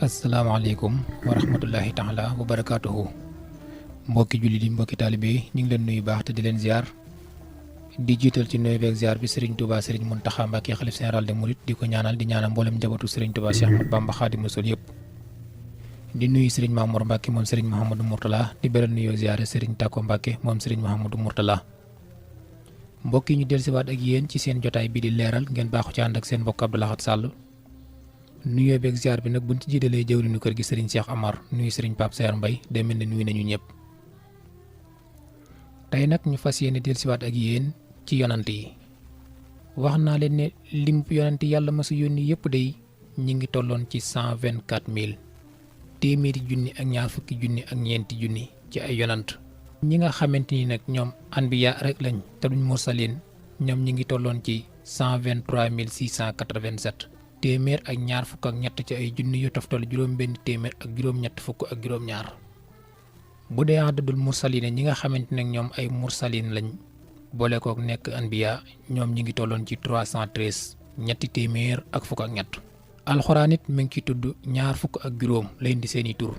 asalaamaaleykum wa rahmatullahi taala wa barakaatuhu mbokki jullit yi mbokki taalibe yi ñu ngi leen nuyu baax te di leen ziar di jiital ci nuyu beeg ziar bi Serigne Touba Serigne Mountakha Mbacké xalif général des mourides di ko ñaanal di ñaanal mboolem njabootu Serigne Touba Cheikh Ahmadou Bamba Khadimu Rasul yëpp. di nuyu Serigne Mamour Mbacké moom Serigne Mouhamadou Mourtala di beral nuyoo ziare Serigne Tako Mbacké moom Serigne Mouhamadou Mourtala. mbokk yi ñu dellusiwaat ak yéen ci seen jotaay bi di leeral ngeen baaxu ci ànd ak seen mbokk Abdou Lahad Sall. nuyoo beeg ziar bi nag buñ ci jiitalee jëwriñu kër gi Serigne Cheikh Amar nuyu Serigne Pape Saer Mbaye day mel ne nuyu nañu ñëpp. tey nag ñu fas yéene dellusiwaat ak yéen ci yonant yi wax naa leen ne lim yonant yàlla ma su yónni yëpp day ñi ngi tolloon ci 124 000 téeméeri junni ak ñaar fukki junni ak ñeenti junni ci ay yonant. ñi nga xamante ni nag ñoom anbiya rek lañ te duñ mursalin ñoom ñi ngi tolloon ci 123 687 téeméer ak ñaar fukk ak ñett ci ay junni yu toftal juróom benn téeméer ak juróom ñett fukk ak juróom ñaar. bu dee àddadul mursalin ñi nga xamante ne ñoom ay mursalin lañ boole kook nekk anbiya ñoom ñi ngi tolloon ci 313 ñetti téeméer ak fukk ak ñett. alxuraan it mi ngi ci tudd ñaar fukk ak juróom lay indi seeni tur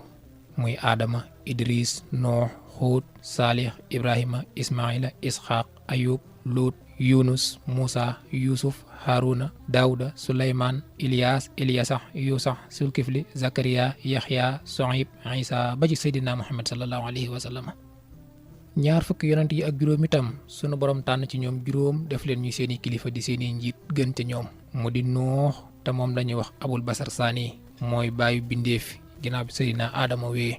muy Adama Idris Noox Xuut Saalix Ibrahima Ismaila Isxaaq Ayub Luut Yunus Muusa Yuusuf Haruna Daawuda Suleymaan Iliyaas Iliyasax Yuusax Sulkifli Zakariya Yaxya Sohib Isa ba ci Seydina Muhammad sallallahu alayhi wa sallam. ñaar fukki yonent yi ak juróom itam sunu borom tànn ci ñoom juróom def leen ñuy seeni kilifa di seeni njiit gën ca ñoom mu di Nuux te moom lañuy wax Abul Basar Saani mooy bàyyi bindeef ginnaaw bi Seydina Adama wee.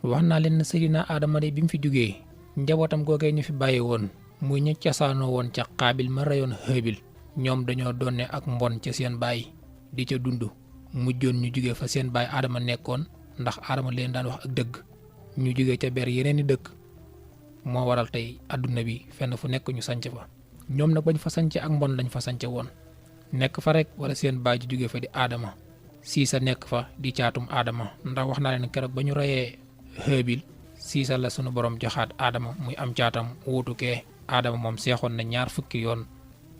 wax naa leen ne Seydina Adama de bi mu fi jógee njabootam googee ñu fi bàyyi woon muy ñu casaanoo woon ca Xaabil ma reyoon Haabil ñoom dañoo donne ak mbon ca seen baay di ca dund mujjoon ñu jóge fa seen baay Adama nekkoon ndax Adama leen daan wax ak dëgg ñu jóge ca ber yeneen i dëkk moo waral tey àdduna bi fenn fu nekk ñu sanc fa. ñoom nag bañ fa sanc ak mbon lañ fa sanc woon nekk fa rek wala seen baay ji jóge fa di Adama siisa nekk fa di caatum Adama ndax wax naa leen keroog ba ñu reyee Haabil siisa la sunu borom joxaat Adama muy am caatam wuutukee Adama moom seexoon na ñaar fukki yoon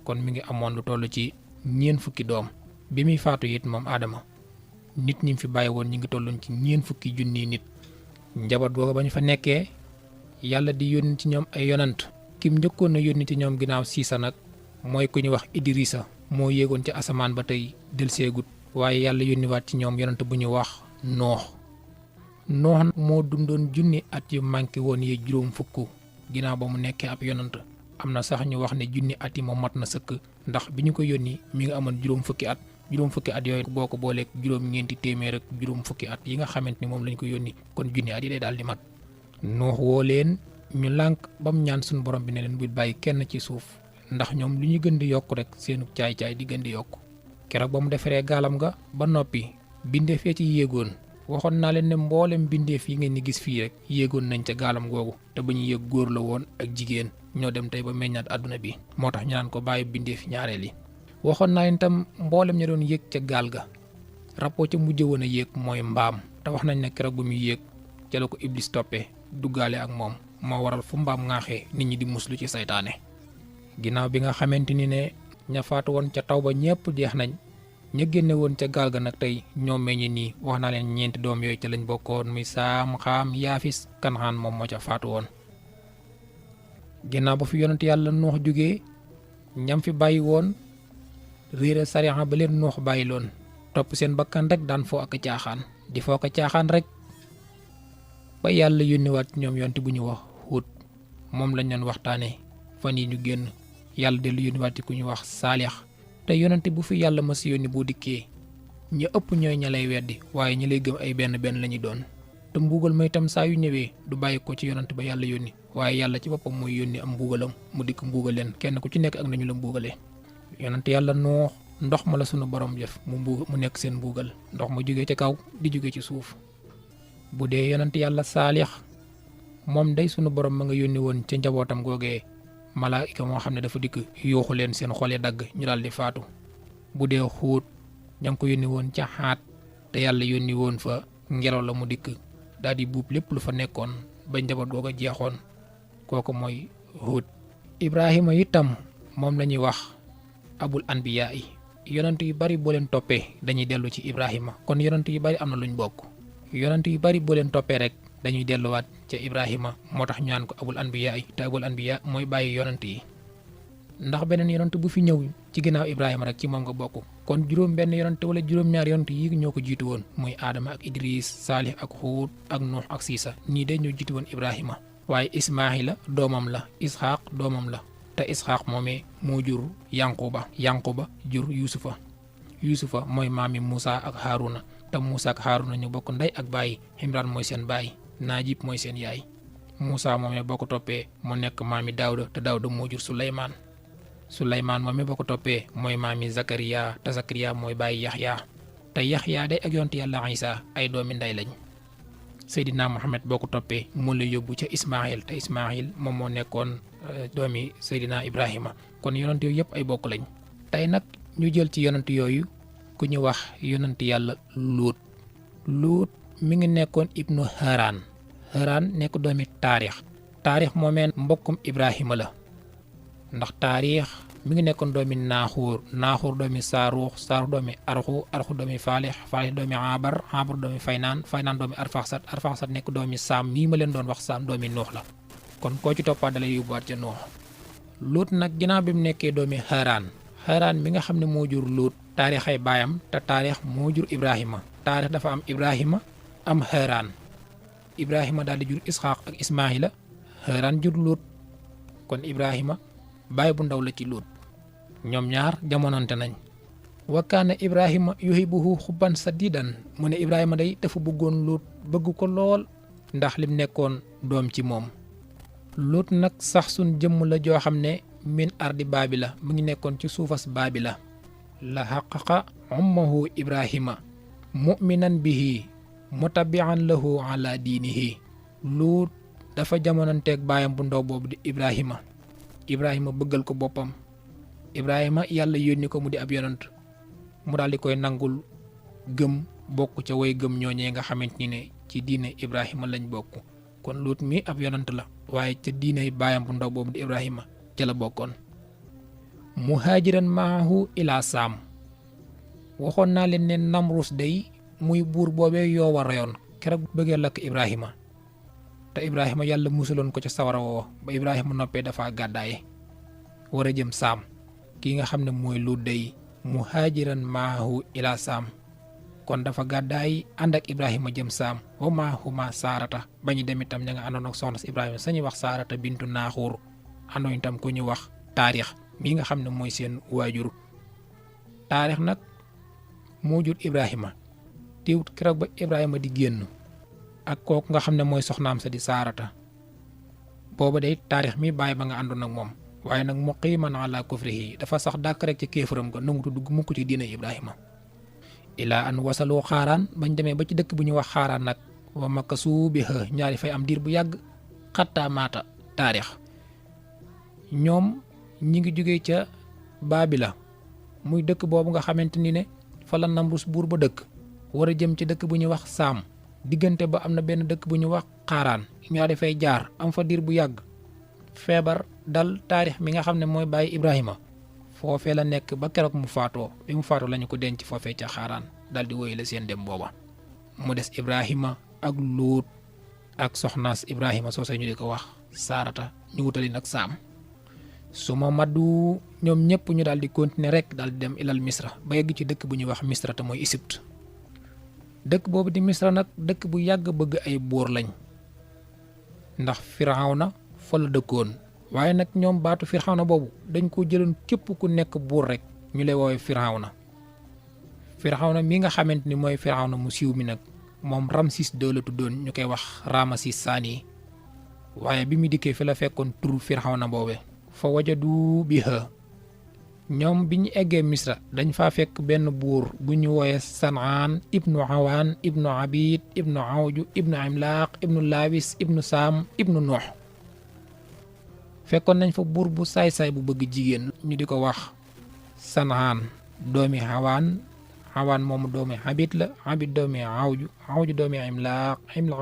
kon mi ngi amoon lu toll ci ñeen fukki doom bi muy faatu it moom Adama nit ñi fi bàyyi woon ñi ngi tolloon ci ñeen fukki junni nit. njaboot googu ba ñu fa nekkee yàlla di yónni ci ñoom ay yonant kim njëkkoon na yónni ci ñoom ginnaaw siisa nag mooy ku ñu wax Idrissa moo yéegoon ci asamaan ba tey del seegut waaye yàlla yónniwaat ci ñoom yonant bu ñu wax noox moo dundoon junni at yu manqué woon yee juróom fukk ginnaaw ba mu nekkee ab yonant. am na sax ñu wax ne junni at yi moom mat na sëkk ndax bi ñu ko yónni mi ngi amoon juróom fukki at yooyu boo ko booleeg juróom-ñeenti téeméer ak juróom fukki at yi nga xamante ni moom lañ ko yónni kon junni at yi day daal di mat. noox woo leen ñu lànk ba mu ñaan suñu borom bi ne leen bul bàyyi kenn ci suuf ndax ñoom lu ñu gën di yokk rek seenu caay-caay di gën di yokk. keroog ba mu defaree gaalam nga ba noppi bindeef ya ci yéegoon waxoon naa leen ne mboolem bindeef yi ngeen ni gis fii rek yéegoon nañ ca gaalam googu te ba ñu yéeg góor la woon ak jigéen ñoo dem tey ba meññaat àdduna bi moo tax ñu naan ko bàyyi bindeef ñaareel yi. waxoon naa leen tam mboolem ña doon yéeg ca gaal ga rappoo ca mujj woon a yéeg mooy mbaam te wax nañ ne keroog ba muy yéeg ca la ko Iblis toppee duggaale ak moom moo waral fu mbaam ŋaaxee nit ñi di muslu ci saytaane. ginnaaw bi nga xamante ni ne ña faatu woon ca taw ba ñépp jeex nañ ña génne woon ca gaal ga nag tey ñoo meññi nii wax naa leen ñeenti doom yooyu ca lañ bokkoon muy saam xaam yaafis kanxaan moom moo ca faatu woon. ginnaaw ba fi yonent yàlla Nuux jógee ñam fi bàyyi woon réere sariya ba leen Nuux bàyyi loon topp seen bakkan rek daan foo ak caaxaan di foo ak caaxaan rek ba yàlla yónniwaat ñoom yonent bu ñu wax Huud moom lañ doon waxtaanee fan yi ñu génn yàlla dellu yónniwaat ku ñu wax Saalix te yonent bu fi yàlla ma si yónni boo dikkee ña ëpp ñooy ña lay weddi waaye ñi lay gëm ay benn benn la ñuy doon te mbuugal ma itam saa yu ñëwee du bàyyi ko ci yonent ba yàlla yónni waaye yàlla ci boppam mooy yónni am mbuugalam mu dikk mbuugal leen kenn ku ci nekk ak nañu la mbuugalee. yonent yàlla Nuux ndox ma la sunu borom def mu nekk seen mbuugal ndox ma jógee ci kaw di jóge ci suuf. bu dee yonent yàlla Saalix moom day sunu borom ma nga yónni woon ca njabootam googee malaayika moo xam ne dafa dikk yuuxu leen seen xol yi dagg ñu daal di faatu. bu dee Xuut ña ngi ko yónni woon ca Xaat te yàlla yónni woon fa ngelaw la mu dikk daal di buub lépp lu fa nekkoon ba njaboot googa jeexoon kooku mooy Xuut. Ibrahima itam moom la ñuy wax abul anbiyaa yi yonent yu bari boo leen toppee dañuy dellu ci Ibrahima kon yonent yu bari am na luñ bokk yonent yu bari boo leen toppee rek dañuy delluwaat ca Ibrahima moo tax ñu naan ko abul anbiya yi te abul anbiya mooy bàyyi yonent yi ndax beneen yonent bu fi ñëw ci ginnaaw Ibrahima rek ci moom nga bokk kon juróom benn yonent wala juróom-ñaar yonent yi ñoo ko jiitu woon muy Adama ak Idris Saalih ak Huud ak Nuux ak Siisa ñii de ñoo jiitu woon Ibrahima waaye Ismaahila doomam la Isxaaq doomam la te Isxaaq moomee moo jur Yanquba jur Yuusufa mooy maami Muusa ak Haaruna te Muusa ak Haaruna ñu bokk ndey ak baay Imraan mooy seen baay Naajib mooy seen yaay Muusa moomee boo ko toppee mu nekk maami Daawda te Daawda moo jur Suleymaan moomee boo ko toppee mooy maami Zakariya te Zakariya mooy bàyyi Yaxya te Yaxya day ak yonte yàlla Isa ay doomi ndey lañ Seydina Muhammad boo ko toppee mu la yóbbu ca Ismaayil te Ismaayil moom moo nekkoon doomi Seydina Ibrahima kon yonent yooyu yëpp ay bokk lañ tey nag ñu jël ci yonent yooyu ku ñu wax yonent yàlla Luut mi ngi nekkoon ibnu Haran nekk doomi Taarix moomee mbokkum Ibrahima la ndax Taarix mi ngi nekkoon doomi Naaxuur doomi Saaruux doomi Arxu doomi Faalix doomi Aabar doomi Faynaan doomi Arfaxsat nekk doomi Saam mii ma leen doon wax Saam doomi Nuux la kon koo ci toppaat dalay yóbbuwaat ca Nuux Luut nag ginnaaw bi mu nekkee doomi Haran mi nga xam ne moo jur Luut Taarix ay baayam te Taarix moo jur Ibrahima Taarix dafa am Ibrahima am Haran Ibrahima daal di jur Isxaaq ak Ismaahila Haran jur Luut kon Ibrahima baay bu ndaw la ci Luut ñoom ñaar jamonante nañ wa kaana Ibrahima yuhibbuhu xubban sadiidan mu ne Ibrahima day dafa bëggoon Luut bëgg ko lool ndax lim nekkoon doom ci moom Luut nag sax suñ jëmm la joo xam ne min ardi Baabila mu ngi nekkoon ci suufas Baabila la xaqaqa ummahu Ibrahima mu'minan bihi mutabi'an lahu ala diinihi Luut dafa jamonanteeg baayam bu ndaw boobu di Ibrahima bëggal ko boppam Ibrahima yàlla yónni ko mu di ab yonant mu daal di koy nangul gëm bokk ca way gëm ñooñee nga xamante ni ne ci diine Ibrahima lañ bokk kon Luut mi ab yonant la waaye ca diine baayam bu ndaw boobu di Ibrahima ca la bokkoon muhaajiran maahu ila Saam waxoon naa leen ne Namrus day muy buur boobee yoo war rayoon keroog bëggee lakk Ibrahima te Ibrahima yàlla musaloon ko ca sawara woowa ba Ibrahima noppee dafa gàddaaye war a jëm Saam ki nga xam ne mooy Luut day muhaajiran maahu ila Saam kon dafa gàddaay ànd ak Ibrahima jëm Saam wa maahuma Saarata ba ñu dem itam ña nga àndoon ak soxna si Ibrahima sañuy wax Saarata bintu Naaxuur àndoon itam ku ñu wax Taarix mi nga xam ne mooy seen waajur Taarix nag moo jur Ibrahima teewut keroog ba Ibrahima di génn ak kooku nga xam ne mooy soxnaam sa di Saarata booba day Taarix mi bàyyi ba nga àndoon ak moom waaye nag muqiman ala kufrihi dafa sax dàkk rek ci kéefaram ga nangutu dugg mukk ci diina Ibrahima ilaa an wasalu Xaaraan bañ demee ba ci dëkk bu ñuy wax Xaaraan nag wa makasu biha ñaari fay am diir bu yàgg xattaa maata Taarix ñoom ñi ngi jógee ca Baabila muy dëkk boobu nga xamante ni ne fa la Namrus buur ba dëkk war a jëm ci dëkk bu ñuy wax Saam diggante ba am na benn dëkk bu ñuy wax Xaaraan ñaar di fay jaar am fa diir bu yàgg feebar dal Taarix mi nga xam ne mooy bàyyi Ibrahima foofee la nekk ba keroog mu faatoo bi mu faatoo lañu ko denc foofee ca Xaaraan dal di woy la seen dem booba mu des Ibrahima ak Luut ak soxnaas Ibrahima soosee ñu di ko wax Saarata ñu wutali nag Saam su ma maddu ñoom ñëpp ñu daal di continuer rek daal di dem ilal Misra ba yegg ci dëkk bu ñuy wax Misra te mooy Égypte dëkk boobu di Misra nag dëkk bu yàgg bëgg ay buur lañ ndax Firawna fa la dëkkoon waaye nag ñoom baatu Firawna boobu dañ ko jëloon képp ku nekk buur rek ñu lay woowee Firawna mi nga xamante ni mooy Firawna mu siiw mi nag moom Ramsis II la tuddoon ñu koy wax Ramasis Saani waaye bi mu dikkee fi la fekkoon tur Firawna boobe fa wajadu biha ñoom bi ñu eggee Misra dañ faa fekk benn buur bu ñu wooyee Sanaan ibnu Awaan ibnu Abid ibnu Awju ibnu Imlaaq ibnu Laawis ibnu Saam ibnu Nuux fekkoon nañ fa buur bu saay-saay bu bëgg jigéen ñu di ko wax Sanaan doomi Awaan moomu doomi Abid la Abid doomi Awju doomi Imlaaq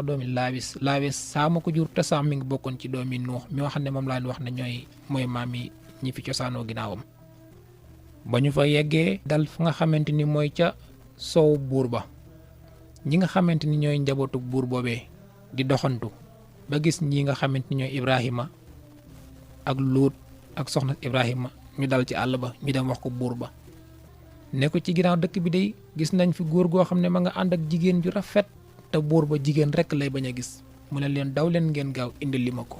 doomi Laawis Saama ko jur te Saam mi ngi bokkoon ci doomi Nuux mi nga xam ne moom laa wax ne mooy maam yi ñi fi cosaanoo ginnaawam ba ñu fa yeggee dal fu nga xamante ni mooy ca soow buur ba. ñi nga xamante ni ñooy njabootu buur boobee di doxantu ba gis ñi nga xamante ni ñooy Ibrahima ak Luut ak soxna Ibrahima ñu dal ci àll ba ñu dem wax ko buur ba ne ko ci ginnaaw dëkk bi day gis nañ fi góor goo xam ne ma nga ànd ak jigéen ju rafet te buur ba jigéen rekk lay bañ a gis mu ne leen daw leen ngeen gaaw indi li ma ko.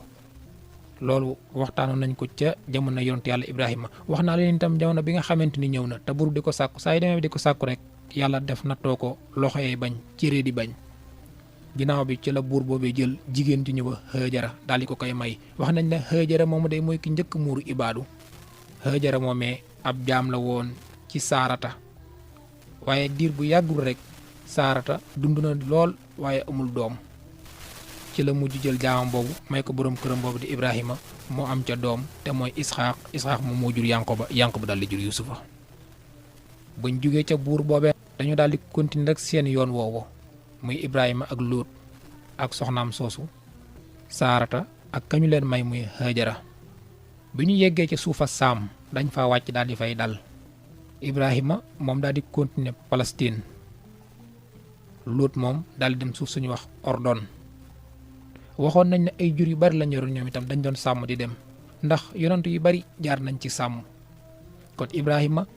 loolu waxtaanoon nañ ko ca jamono yonent yàlla Ibrahima wax naa leen itam jamono bi nga xamante ni ñëw na te buur di ko sàkku saa yu demee di ko sàkku rek yàlla def nattoo ko loxo yee bañ cëree di bañ. ginnaaw bi ci la buur boobee jël jigéen ju ñu ba Haajara daal di ko koy may wax nañ ne Haajara moomu day mooy ki njëkk muuru ibaadu. Haajara moomee ab jaam la woon ci Saarata waaye diir bu yàggul rek Saarata dund na lool waaye amul doom. ci la mujj jël jaamam boobu may ko boroom këram boobu di Ibrahima moo am ca doom te mooy Isxaaq moom moo jur Yanqoba daal di jur Yuusufa. buñ jugee ca buur boobee dañu daal di continuer rek seen yoon woowu muy Ibrahima ak Luut ak soxnaam soosu Saarata ak kañu leen may muy Haajara. bi ñu yeggee ca suufa Saam dañ fa wàcc daal di fay dal. Ibrahima moom daal di continuer Palestine. Luut moom daal di dem suuf suñu wax Ordon. waxoon nañ ne ay jur yu bari lañ yoroon ñoom itam dañ doon sàmm di dem ndax yonent yu bari jaar nañ ci sàmm. kon Ibrahima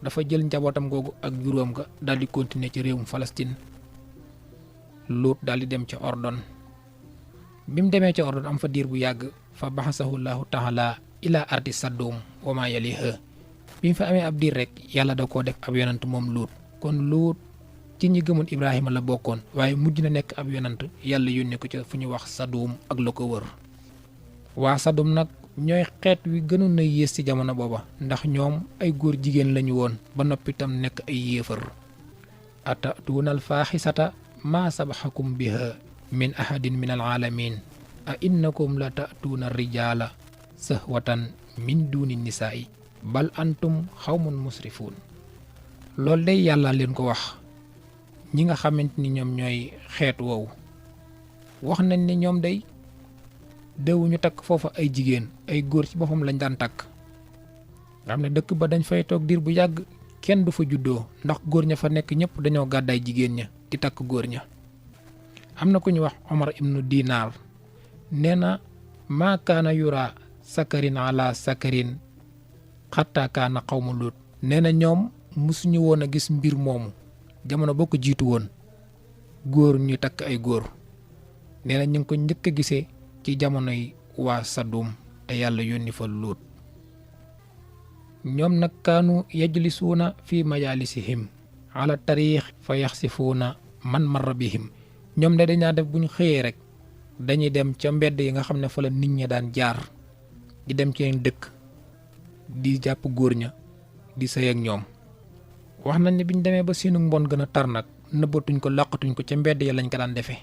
dafa jël njabootam googu ak juróom ga daal di continuer ci réewum Palestine. Luut daal di dem ca Ordon. bi mu demee ca Ordon am fa diir bu yàgg fa baxasahu llahu taala ila ardi Sadum wa ma yaliha. bi mu fa amee ab diir rek yàlla da koo def ab yonant moom Luut. kon Luut ci ñi gëmoon Ibrahima la bokkoon waaye mujj na nekk ab yonant yàlla yónnee ko ca fu ñu wax Sadum ak la ko wër. waa Sadum nag ñooy xeet wi gënoon na yées ci jamono booba ndax ñoom ay góor jigéen lañu woon ba noppi tam nekk ay yéefar. atatuuna alfaaxisata maa sabaxakum biha min ahadin min alaalamin a innakum la tatuuna rijaala sahwatan min duni nisaa'i bal antum xawmun musrifuun. loolu day yàlla leen ko wax ñi nga xamante ni ñoom ñooy xeet woowu wax nañ ne ñoom day dewuñu takk foofa ay jigéen ay góor ci boppam lañ daan takk. nga xam ne dëkk ba dañ fay toog diir bu yàgg kenn du fa juddoo ndax góor ña fa nekk ñëpp dañoo gàddaay jigéen ña di takk góor ña. am na ku ñu wax Omar ibnu Dinaar nee na maa kaana yura sakarin ala sakarin xatta kaana xawma Luut. nee na ñoom musuñu woon a gis mbir moomu jamono boo ko jiitu woon góor ñuy takk ay góor. nee na ñu ngi ko njëkk a gisee ci jamonoy waa Sadum te yàlla yónni fa Luut. ñoom nag kaanu yajlisuuna fi majalisihim ala tariix fa yaxsifuuna man marra bihim. ñoom de dañaa def bu ñu xëyee rek dañuy dem ca mbedd yi nga xam ne fa la nit ñi daan jaar di dem ci dëkk di jàpp góor ña di sëy ak ñoom. wax nañ ne biñ demee ba seenu mbon gën a tar nag nëbbatuñ ko làqatuñ ko ca mbedd ya lañ ko daan defee.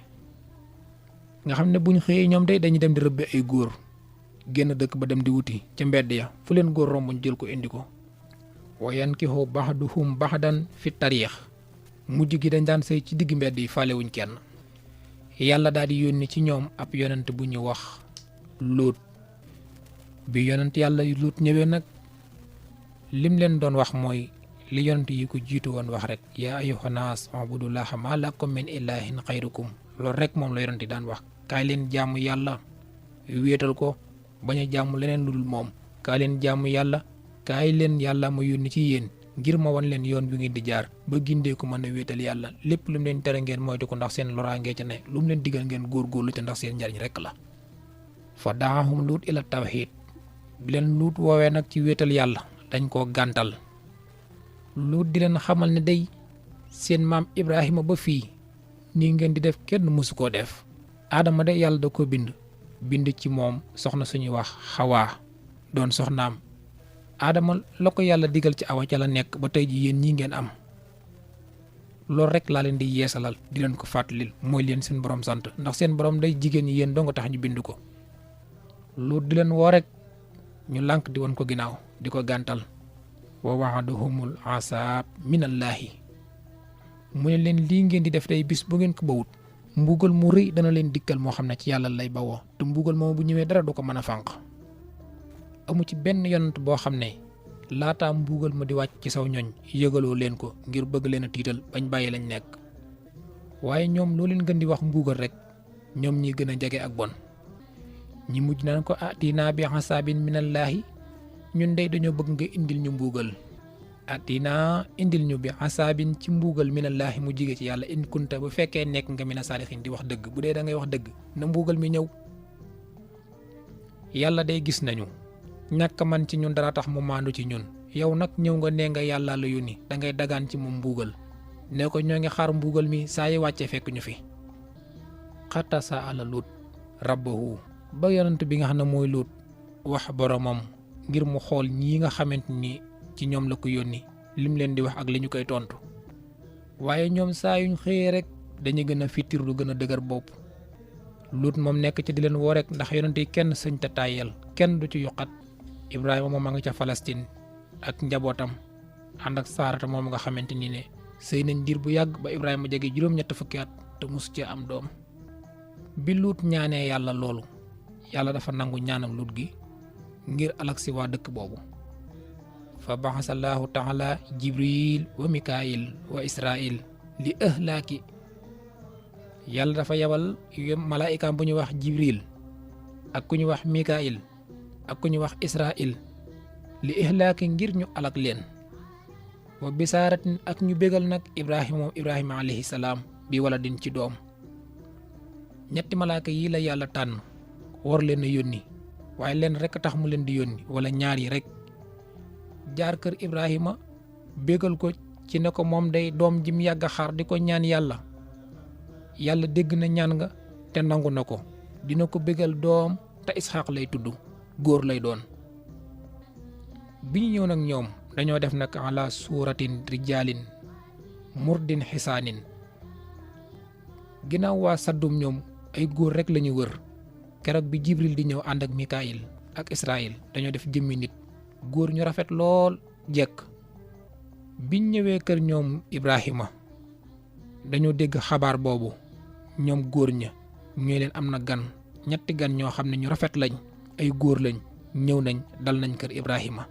nga xam ne buñ xëyee ñoom day dañuy dem di rëbbe ay góor génn dëkk ba dem di wuti ca mbedd ya fu leen góor rombuñ jël ko indi ko. wa yankihu baxduhum baxdan fi tariix. mujj gi dañ daan sëy ci digg mbedd yi faalewuñ kenn. yàlla daal di yónni ci ñoom ab yonent bu ñu wax Luut. bi yonent yàlla Luut ñëwee nag lim leen doon wax mooy li yonent yi ko jiitu woon wax rek yaa ayyuhan naas ubudullaha maa lakum min ilaahin xayrukum. loolu rek moom la yonent yi daan wax. kaay leen jaamu yàlla wéetal ko bañ a jaamu leneen lu dul moom. kaay leen jaamu yàlla kaay leen yàlla ma yónni ci yéen ngir ma wan leen yoon bi ngeen di jaar ba gindee ko mën a wéetal yàlla lépp lu mu leen tere ngeen moytu ko ndax seen loraangee ca ne lu mu leen digal ngeen góorgóorlu ca ndax seen njariñ rek la. fa daahum Luut ila tawxiid. bi leen Luut woowee nag ci wéetal yàlla dañ koo gàntal. Luut di leen xamal ne day seen maam Ibrahima ba fii nii ngeen di def kenn mësu koo def. Aadama de yàlla da ko bind ci moom soxna suñuy wax Xawaa doon soxnaam. Aadama la ko yàlla digal ci Awa ca la nekk ba tey ji yéen ñii ngeen am. loolu rek laa leen di yeesalal di leen ko fàttalil mooy leen seen borom sant ndax seen borom day jigéen ñi yéen doo nga tax ñu bind ko. Luut di leen woo rek ñu lànk di woon ko ginnaaw di ko gàntal. wa waaduhumul asaab minallaahi. mu ne leen lii ngeen di def day bis bu ngeen ko bawut mbugal mu rëy dana leen dikkal moo xam ne ci yàlla lay bawoo te mbugal moom bu ñëwee dara du ko mën a fànq. amu ci benn yonent boo xam ne laataa mbuugal ma di wàcc ci saw ñoñ yëgaloo leen ko ngir bëgg leen a tiital bañ bàyyi lañ nekk waaye ñoom loo leen gën di wax mbuugal rek ñoom ñi gën a jege ak bon ñi mujj naan ko atinaa bi xasaabin minallaahi ñun dey dañoo bëgg nga indil ñu mbuugal atinaa indil ñu bi xasaabin ci mbuugal minallaahi mu jige ci yàlla in kunta bu fekkee nekk nga mina saalixiin di wax dëgg bu dee da ngay wax dëgg na mbuugal mi ñëw yàlla day gis nañu ñàkk man ci ñun dara tax mu maandu ci ñun yow nag ñëw nga nee nga yàlla la yónni da ngay dagaan ci moom mbuugal ne ko ñoo ngi xaar mbuugal mi saa yi wàccee fekk ñu fi xatta saa ala luut rabbahu ba yonent bi nga xam ne mooy luut wax boromam ngir mu xool ñii nga xamante ni ci ñoom la ko yónni lim leen di wax ak li ñu koy tontu waaye ñoom saa yuñ xëyee rek dañuy gën a fitir lu gën a dëgër bopp luut moom nekk ci di leen woo rek ndax yonent yi kenn sëñ ta tàyyel kenn du ci yokkat Ibrahima moom a nga ca Palestine ak njabootam ànd ak Saarata moom nga xamante ni ne sëy nañ diir bu yàgg ba Ibrahima jege juróom-ñett fukki at te mosu cee am doom bi luut ñaanee yàlla loolu yàlla dafa nangu ñaanam luut gi ngir alak si waa dëkk boobu fa baxasallahu taala jibril wa mikail wa israil li ahlaaki yàlla dafa yabal malaayikaam bu ñu wax jibril ak ku ñu wax mikail ak ku ñu wax israil li ihlaaki ngir ñu alak leen wa bisaaratin ak ñu bégal nag ibrahima alayhi salaam bi wala din ci doom ñetti malaaka yi la yàlla tànn war leen a yónni waaye leen rek tax mu leen di yónni wala ñaar yi rek jaar kër Ibrahima bégal ko ci ne ko moom day doom ji mu yàgg a xaar di ko ñaan yàlla dégg na ñaan nga te nangu na ko dina ko bégal doom te Isxaaq lay tudd góor lay doon bi ñu ñëw nag ñoom dañoo def nag ala suuratin rijaalin murdin xisaanin ginnaaw waa Saddum ñoom ay góor rek lañu wër keroog bi Jibril di ñëw ànd ak Mikaayil ak Israël dañoo def jëmmi nit góor ñu rafet lool jekk biñ ñëwee kër ñoom Ibrahima dañoo dégg xabaar boobu ñoom góor ña ñooy leen am na gan ñetti gan ñoo xam ne ñu rafet lañ ay góor lañ ñëw nañ dal nañ kër Ibrahima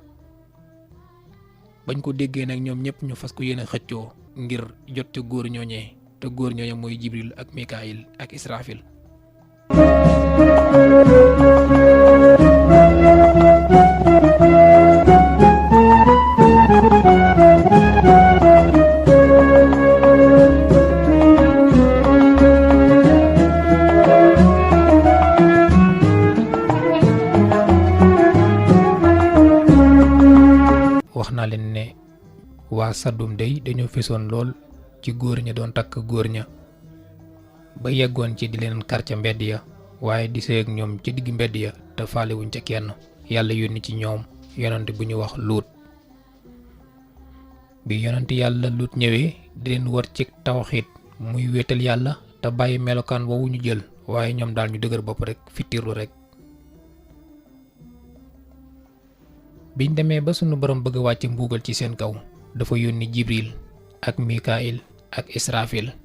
bañ ko déggee nag ñoom ñëpp ñu fas ko yéene xëccoo ngir jot ca góor ñooñee te góor ñooñee mooy Jibril ak Mikaayil ak Israfil wax naa leen ne waa Saddum day dañoo fesoon lool ci góor ña doon takk góor ña ba yeggoon ci di leen kar ca mbedd ya waaye di sëy ak ñoom ci digg mbedd ya te faalewuñ ca kenn yàlla yónni ci ñoom yonent bu ñu wax luut bi yonent yàlla luut ñëwee di leen war ci tawxiit muy wéetal yàlla te bàyyi melokaan woowu ñu jël waaye ñoom daal ñu dëgër bopp rek fittirlu rek biñ demee ba sunu borom bëgg a wàcc mbuugal ci seen kaw dafa yónni Jibril ak Mikaayil ak Israfil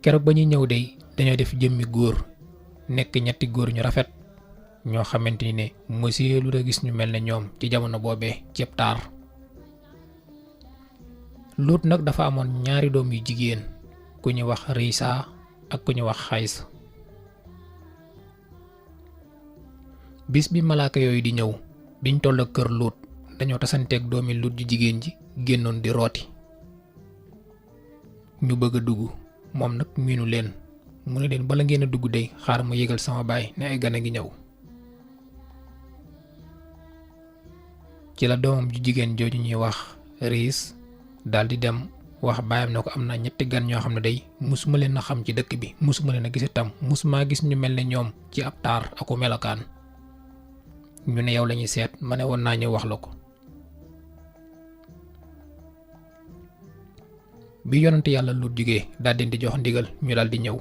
keroog ba ñuy ñëw dey dañoo def jëmmi góor nekk ñetti góor ñu rafet ñoo xamante ni ne monsieur lu da gis ñu mel ne ñoom ci jamono boobee ceeb taar Luut nag dafa amoon ñaari doom yu jigéen ku ñu wax Risa ak ku ñu wax Xays bis bi malaaka yooyu di ñëw biñ toll ak kër Luut dañoo tasanteeg doomi Luut ju jigéen ji génnoon di rooti ñu bëgg a dugg moom nag miinu leen mu ne leen bala ngeen a dugg dey xaar ma yëgal sama baay ne ay gan a ngi ñëw ci la doomam ju jigéen jooju ñuy wax Riis daldi dem wax baayam ne ko am na ñetti gan ñoo xam ne day musuma leen a xam ci dëkk bi musuma leen a gis itam musuma gis ñu mel ne ñoom ci ab taar aku melokaan ñu ne yow lañuy seet ma ne woon naa ñëw wax la ko bi yonent yàlla Luut jugee daldi di jox ndigal ñu daldi ñëw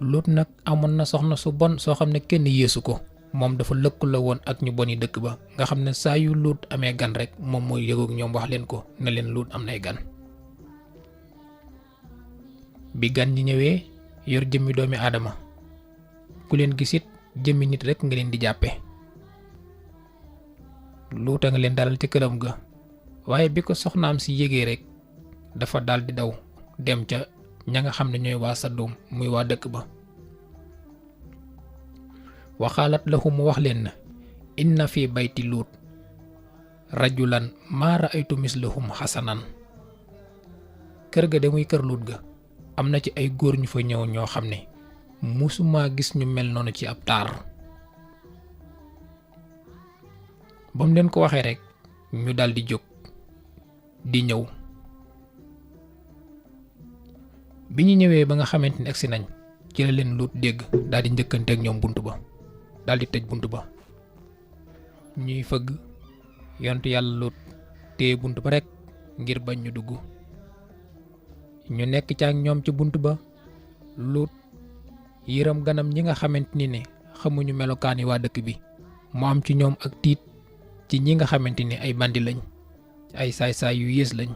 Luut nag amoon na soxna su bon soo xam ne kenn yeesu ko moom dafa lëkkaloo woon ak ñu boni dëkk ba nga xam ne saa yu Luut amee gan rek moom mooy yëgoog ñoom wax leen ko ne leen Luut am nay gan bi gan ñi ñëwee yor jëmmi doomi aadama ku leen gisit jëmmi nit rek nga leen di jàppe. Luut a nga leen dalal ci këram ga, waaye bi ko soxnaam si yégee rek dafa dal di daw dem ca ña nga xam ne ñooy waa Sadum muy waa dëkk ba. waxaalat lahum mu wax leen na inna fi bayti luut rajulan maa raaytu mislahum xasanan. kër ga de muy kër Luut ga am na ci ay góor ñu fa ñëw ñoo xam ne musuma gis ñu mel noonu ci ab taar. ba mu leen ko waxee rek ñu dal di jóg di ñëw. bi ñu ñëwee ba nga xamante ne agsi nañ ci la leen Luut dégg daal di njëkkante ak ñoom bunt ba daal di tëj bunt ba. ñuy fëgg yontu yàlla Luut téye bunt ba rek ngir bañ ñu dugg. ñu nekk ca ak ñoom ci bunt ba. Luut yërëm ganam ñi nga xamante ni ne xamuñu melokaani waa dëkk bi mu am ci ñoom ak tiit ci ñi nga xamante ni ay bandi lañ, ay saay-saay yu yées lañ.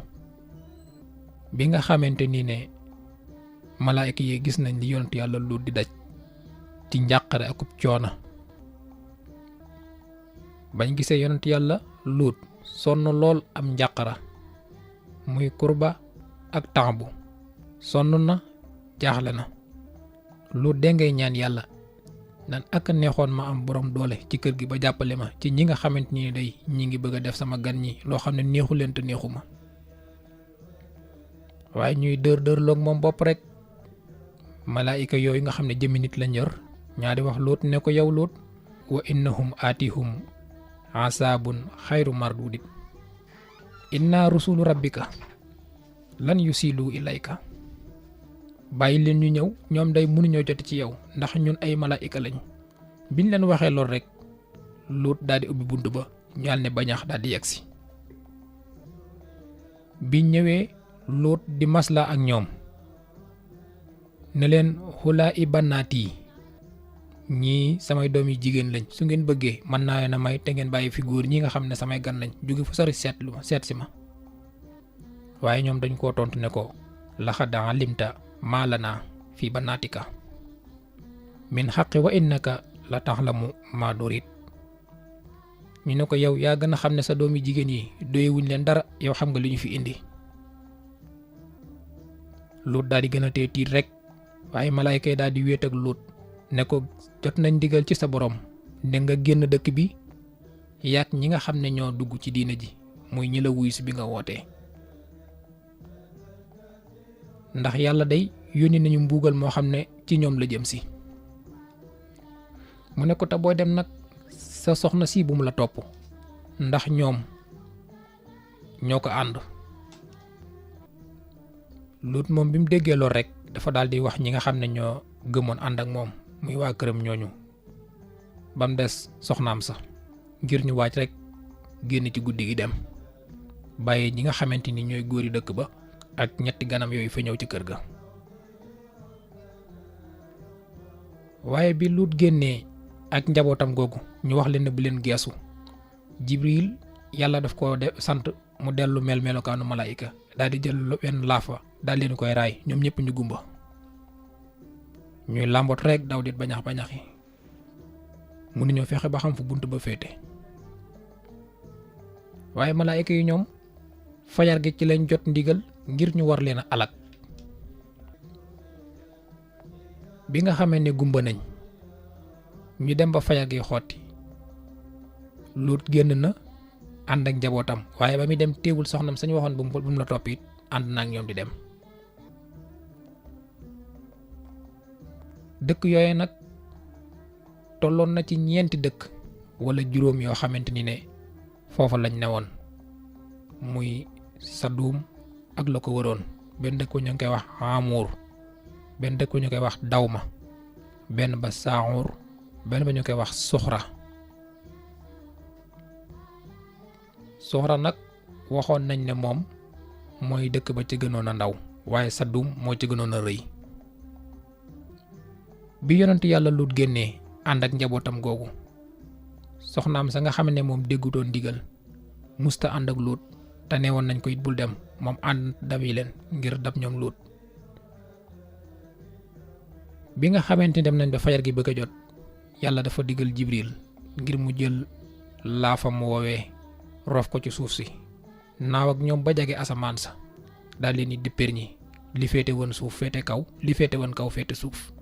bi nga xamante ni ne malaayka yi gis nañ li yonent yàlla Luut di daj ci njàqare akub coona, bañ gisee yonent yàlla Luut sonn lool am njàqara muy kurba ak taabu, sonn na jaaxle na. Luut dengay ñaan yàlla nan ak neexoon ma am borom doole ci kër gi ba jàppale ma ci ñi nga xamante ni day ñi ngi bëgg a def sama gan ñi loo xam ne neexu leen te neexu ma. waaye ñuy dër loog moom bopp rek. malaayika yooyu nga xam ne jëmmi nit lañ yor ñaari wax Luut ne ko yow Luut wa innahum aatihum asaabun xayru mardudit inna rusulu rabbika lan yusilu ilayka. bàyyi leen ñu ñëw ñoom day mënuñoo jot ci yow ndax ñun ay malaayika lañ. biñ leen waxee lool rek Luut daal di ubbi bunt ba ñaal ne bañax daal di yegsi. biñ ñëwee Luut di masla ak ñoom ne leen xulaa i bannaat yi ñii samay doom yi jigéen lañ, su ngeen bëggee mën naa leen a may te ngeen bàyyi fi góor ñi nga xam ne samay gan lañ jóge fu sori seet si ma. waaye ñoom dañ koo tontu ne ko laxad alimta maa lanaa fi bannaatika min xaqi wa innaka la taxlamu maa durit. ñu ne ko yow yaa gën a xam ne sa doomi jigéen yi doyewuñ leen dara, yow xam nga li ñu fi indi. Luut daal di gën a tee tiit rek, waaye malaayka yi daal di wéet ak Luut ne ko jot nañ digal ci sa borom ne nga génn dëkk bi yaak ñi nga xam ne ñoo dugg ci diina ji muy ñi la wuyu si bi nga wootee. ndax yàlla day yónni nañu mbuugal moo xam ne ci ñoom la jëm si. mu ne ko te booy dem nag sa soxna si bu mu la topp ndax ñoom ñoo ko ànd. Luut moom bi mu déggee lool rek dafa daal di wax ñi nga xam ne ñoo gëmoon ànd ak moom muy waa këram ñooñu ba mu des soxnaam sa ngir ñu waaj rek génn ci guddi gi dem bàyyi ñi nga xamante ni ñooy góori dëkk ba ak ñetti ganam yooyu fa ñëw ci kër ga. waaye bi Luut génnee ak njabootam googu ñu wax leen ne bu leen geesu, Jibril yàlla daf ko sant mu dellu melokaanu malaayika daal di jël wenn laafa daal leen koy raay ñoom ñëpp ñu gumba. ñuy làmbot rek daw dit bañax-bañaxi mënuñoo fexe ba xam fu bunt ba féete. waaye malaayika yi ñoom fajar gi ci lañ jot ndigal ngir ñu war leen a alak. bi nga xamee ne gumba nañ ñu dem ba fajar gi xotti, Luut génn na ànd ak njabootam, waaye ba muy dem téewul soxnam sañ waxoon bu mu la topp it ànd na ak ñoom di dem. dëkk yooyu nag tolloon na ci ñeenti dëkk wala juróom yoo xamante ni ne foofa lañ newoon muy Sadum ak la ko wëroon. benn dëkk ñu ngi koy wax Amuur, benn dëkk ñu koy wax Dawma, benn ba Saaxuur, benn ba ñu koy wax Suxra nag waxoon nañ ne moom mooy dëkk ba ci gënoon a ndaw, waaye Sadum moo ci gënoon a rëy. bi yonent yàlla Luut génnee ànd ak njabootam googu, soxnaam sa nga xam ne moom déggutoon ndigal musta ànd ak Luut te nee woon nañ ko it bul dem, moom ànd dabi leen ngir dab ñoom Luut. bi nga xamante dem nañ ba fajar gi bëgg a jot yàlla dafa digal Jibril ngir mu jël laafam woowee rof ko ci suuf si naaw ak ñoom ba jege asamaan sa daal leen di dippeer ñi li féete woon suuf féete kaw li féete woon kaw féete suuf.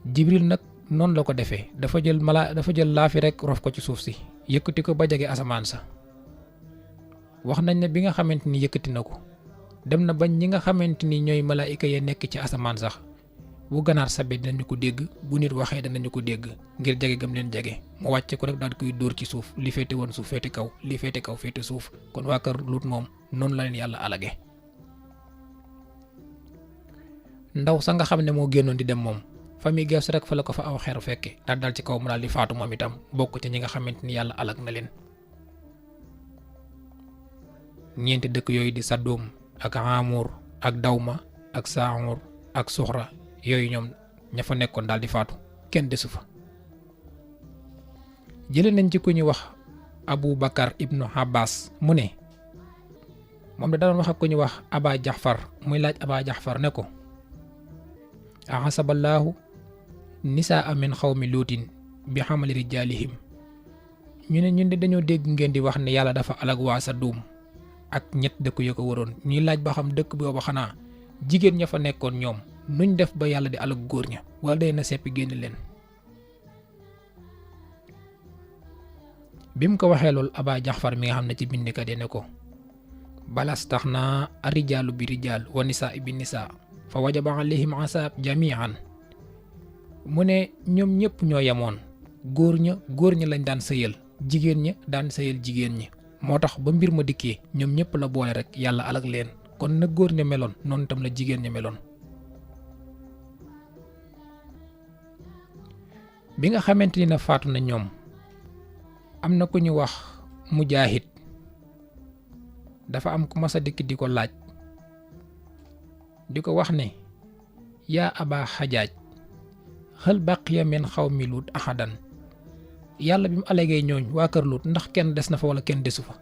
Jibril nag noonu la ko defee dafa jël laafi rek rof ko ci suuf si yëkkati ko ba jege asamaan sa. wax nañ ne bi nga xamante ni yëkkati na ko dem na bañ ñi nga xamante ni ñooy malaayika ya nekk ci asamaan sax bu ganaar sabe dinañu ko dégg bu nit waxee danañu ko dégg ngir jege gam leen jege mu wàcce ko rek daal koy dóor ci suuf li féete woon suuf féete kaw li féete kaw féete suuf kon waa kër Luut moom noonu la leen yàlla alage. ndaw sa nga xam ne moo génnoon di dem moom fa muy gees rek fa la ko fa aw xeer fekke daal dal ci kaw mu daal di faatu moom itam bokk ci ñi nga xamante ni yàlla alag na leen. ñeenti dëkk yooyu di Sadum ak Amur ak Dawma ak Saamur ak Suxra yooyu ñoom ña fa nekkoon daal di faatu kenn desu fa. jële nañ ci ku ñu wax Abu Bakar ibnu Abbas mu ne moom da doon wax ak ku ñu wax Aba Jaxfar muy laaj Aba Jaxfar ne ko axasaballaahu nisaa min xawmi luutin bi xamali rijaalihim ñu ne ñun de dañoo dégg ngeen di wax ne yàlla dafa alag waa Sadum ak ñett dëkk yo ko waroon ñuy laaj ba xam dëkk booba xanaa jigéen ña fa nekkoon ñoom nuñ def ba yàlla di alag góor ña wala day na seppi génn leen. bi mu ko waxee loolu Aba Jaxfar mi nga xam ne ci bindikat yi ne ko balas tax naa arijaalu bi rijaal wa nisaa bi nisaa fa wajaba alayhim asaab jamian mu ne ñoom ñëpp ñoo yemoon góor ña lañ daan sëyal jigéen ña daan sëyal jigéen ñi moo tax ba mbir ma dikkee ñoom ñëpp la boole rek yàlla alag leen kon na góor ña meloon noonu tam la jigéen ña meloon. bi nga xamante ni na faatu na ñoom am na ku ñu wax Mujaahid dafa am ku mas a dikk di ko laaj di ko wax ne yaa Aba Xajaaj hal baqiya min xawmi Luut ahadan yàlla bi mu alagee ñooñ waa kër Luut ndax kenn des na fa wala kenn desu fa.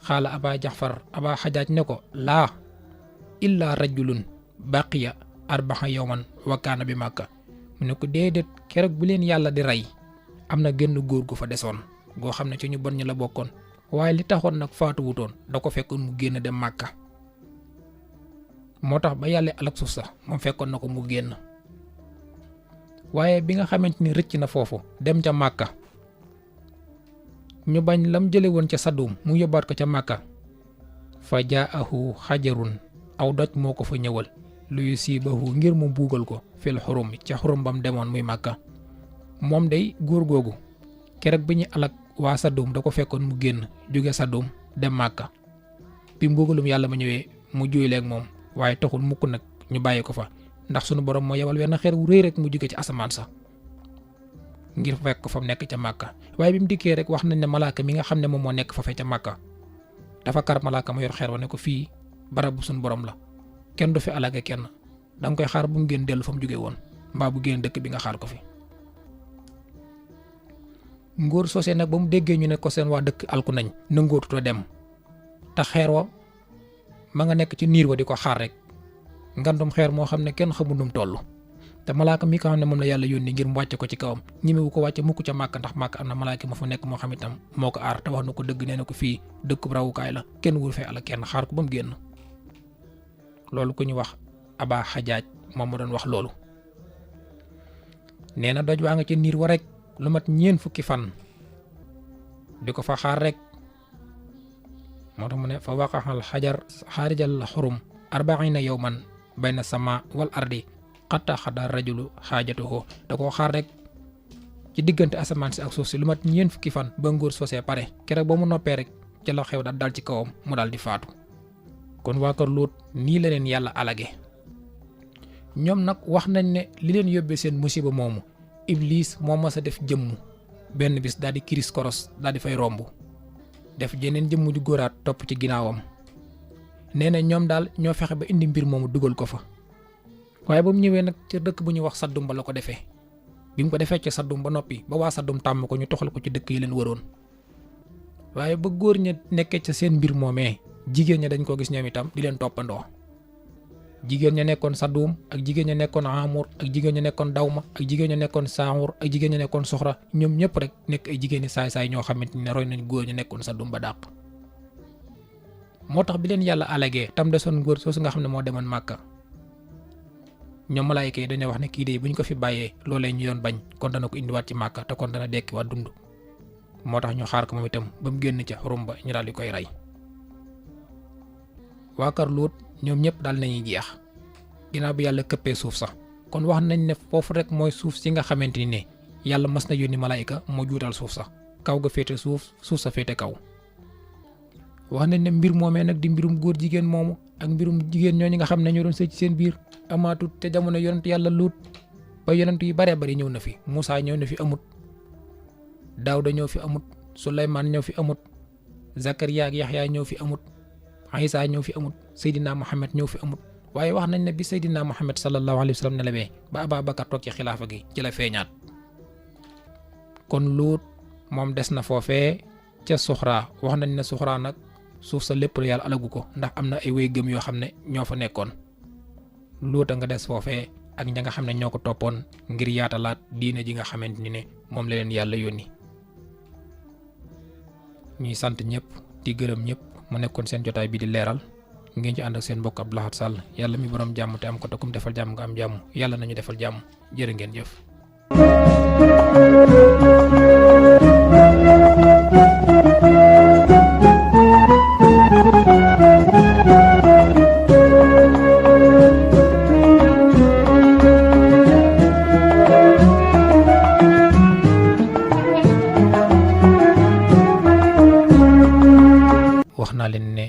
xaala Aba Jaxfar Aba Xajaaj ne ko laa illaa rajulun baqiya arbaxa yawman wa kaana bi Màkka mu ne ko déedéet keroog bu leen yàlla di rey am na genn góor gu fa desoon goo xam ne ci ñu bon ñi la bokkoon waaye li taxoon nag faatu wutoon da ko fekkoon mu génn dem Màkka moo tax ba yàlla alak suuf sax moom fekkoon na ko mu génn. waaye bi nga xamante ni rëcc na foofu dem ca Màkka ñu bañ lam jële woon ca Sadum mu yóbbaat ko ca Màkka fa jaahu xajarun aw doj moo ko fa ñëwal luy siibahu ngir mu buugal ko fil xurum ca xurum bam demoon muy Màkka moom day góor googu keroog bi ñu alak waa Sadum da ko fekkoon mu génn jóge Sadum dem Màkka bi mbugalum yàlla ma ñëwee mu juyleeg moom waaye taxul mukk nag ñu bàyyi ko fa ndax sunu borom moo yebal wenn xeer wu rëy rek mu jóge ci asamaan sa ngir fekk ko fa mu nekk ca Màkka waaye bi mu dikkee rek wax nañ ne malaaka mi nga xam ne moom moo nekk fa fee ca Màkka dafa kar malaaka ma yor xeer wa ne ko fii barab bu sunu borom la kenn du fi alage kenn danga koy xaar bu mu génn dellu fa mu jóge woon mbaa bu génn dëkk bi nga xaar ko fi. ngóor soosee nag ba mu déggee ñu ne ko seen waa dëkk alku nañ nangóotutoo dem te xeer wa ma nga nekk ci niir wa di ko xaar rek ngandum xeer moo xam ne kenn xamul nu mu toll te malaaka mi ko xam ne moom la yàlla yónni ngir mu wàcce ko ci kawam ñemewu ko wàcce mukk ca Màkka ndax Màkka am na malaaka ma fa nekk moo xam itam moo ko aar te wax na ko dëgg nee na ko fii dëkkub rawukaay la kenn wur fee ala kenn xaar ko ba mu génn. loolu ku ñu wax Aba Xajaaj moom ma doon wax loolu nee na doj waa nga ca niir wa rek lu mat ñeen fukki fan di ko fa xaar rek moo tax mu ne fa waqaxal xajar xaarijal xurum arbaina yawman bayna sama wal ardi xatta xada rajulu xaajatuhu da koo xaar rek ci diggante asamaan si ak suuf si lu mat ñeen fukki fan ba ngóor soosee pare keroog ba mu noppee rek ca la xew daal dal ci kawam mu daal di faatu. kon waa kër Luut nii la leen yàlla alage ñoom nag wax nañ ne li leen yóbbee seen musiba moomu Iblis moo mas a def jëmm benn bis daal di kiris koros daal di fay romb def jeneen jëmm ju góoraat topp ci ginnaawam nee na ñoom daal ñoo fexe ba indi mbir moomu dugal ko fa waaye ba mu ñëwee nag ca dëkk bu ñuy wax Sadum ba la ko defee bi mu ko defee ca Sadum ba noppi ba waa Sadum tàmm ko ñu toxal ko ci dëkk yi leen waroon waaye ba góor ña nekkee ca seen mbir moomee jigéen ña dañ ko gis ñoom itam di leen toppandoo jigéen ña nekkoon Sadum ak jigéen ña nekkoon Amur ak jigéen ña nekkoon Dawma ak jigéen ña nekkoon Saawur ak jigéen ña nekkoon Soxra ñoom ñëpp rek nekk ay jigéeni saay-saay ñoo xamante ne roy nañ góor ña nekkoon Sadum ba dàq. moo tax bi leen yàlla alagee tam desoon góor soosu nga xam ne moo demoon Màkka ñoom malaayika yi dañoo wax ne kii de bu ñu ko fi bàyyee loolee ñu doon bañ kon dana ko indiwaat ci Màkka te kon dana dekkiwaat dund moo tax ñu xaar ko moom itam ba mu génn ca rumba ñu daal di koy rey. waa kër Luut ñoom ñëpp daal nañuy jeex ginnaaw bi yàlla këppee suuf sax kon wax nañ ne foofu rek mooy suuf si nga xamante ni ne yàlla mas na yónni malaayika moo juutal suuf sax kaw ga féete suuf suuf sa féete kaw. wax nañ ne mbir moomee nag di mbirum góor jigéen moomu ak mbirum jigéen ñooñu nga xam ne ñoo doon sëy ci seen biir amaatut te jamono yonent yàlla Luut ba yonent yu baree bari ñëw na fi Moussa ñëw na fi amut Daawda ñëw fi amut Suleymaan ñëw fi amut Zakariya ak Yaxya ñëw fi amut Isa ñëw fi amut Seydina Muhammad ñëw fi amut waaye wax nañ ne bi Seydina Muhammad sallallahu alayhi wa sallam nelawee ba Ababakar toog ci xilaafa gi ci la feeñaat. kon Luut moom des na foofee ca Suxraa wax nañ ne Suxraa nag suuf sa lépp yàlla alagu ko ndax am na ay wéy gëm yoo xam ne ñoo fa nekkoon. Luuta nga des foofee ak ña nga xam ne ñoo ko toppoon ngir yaatalaat diine ji nga xamante ni ne moom la leen yàlla yónni. ñuy sant ñëpp di gërëm ñëpp mu nekkoon seen jotaay bi di leeral ngeen ci ànd ak seen mbokk Abdou Lahad Sall yàlla mi borom jàmm te am ko te kum defal jàmm nga am jàmm yàlla nañu defal jàmm jërë ngeen jëf. wax naa leen ne